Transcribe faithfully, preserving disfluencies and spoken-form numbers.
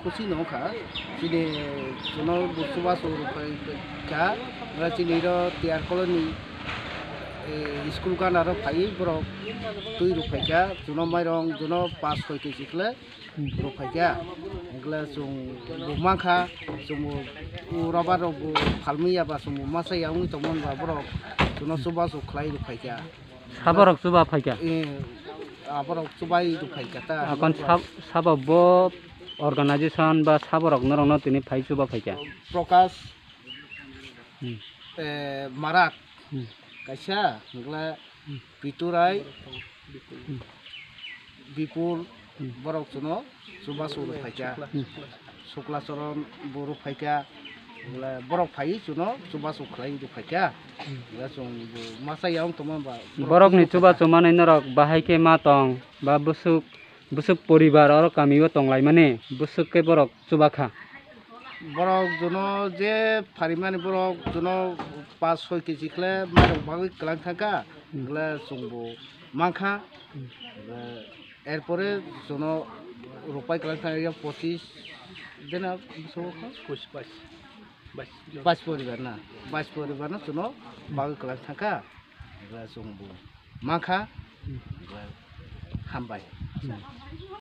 Kusi no kha, chini chuno chubachu rwphai kha, oro chini ro T R colony, eh, school gana ro phai borok twi rwphai kha, chuno mairong chuno paanch soi kg khle rwphai kha, wngkhle chwng bo mankha, chwng bo rubber rok bo phalmaya ba chwng bo masa ya wngwi tongmani ba borok chuno chubachu khlai rwphai kha. Saborok chuba phaikha? Eh, aborok chubai rwphai kha ta. Akon sab-, sabo bo organization ba saborok norokno tini phai chuba phaikha? Prakash, Hmm. eh, Marak, Hmm. kaisa, wngkhle Hmm. Piturai, Hmm. Bipul, Hmm. borok chuno chubachu rwphaikha. Hmm. Suklacharan bo rwphaikha. Wngkhle borok phaiwi chuno chubachu khlaiwi rwphaikha. Hmm. Wngkhle chwng bo masa ya wng tongma ba borok Borokni twi rwphaikha. Chubachu manwi norok bahai khe ma tong ba bwswk, bwswk poribar oro kamio tonglaimani bwswk khe borok chubakha. Borok jono je pharimani borok jono paanch soi kg khle mairok bagwi kwlang thangkha, Hmm. wngkhle chwngbo mankha. Hmm. Wngkhle erpore jono rwpai kwlang thangkha pochis dena bwskango kha? Pais, pais. Bais. Bais poribar na? Bais poribar no jono bagwi kwlang thangkha, wngkhle chwngbo mankha. Hmm. Wngkhle hambai. Hmm.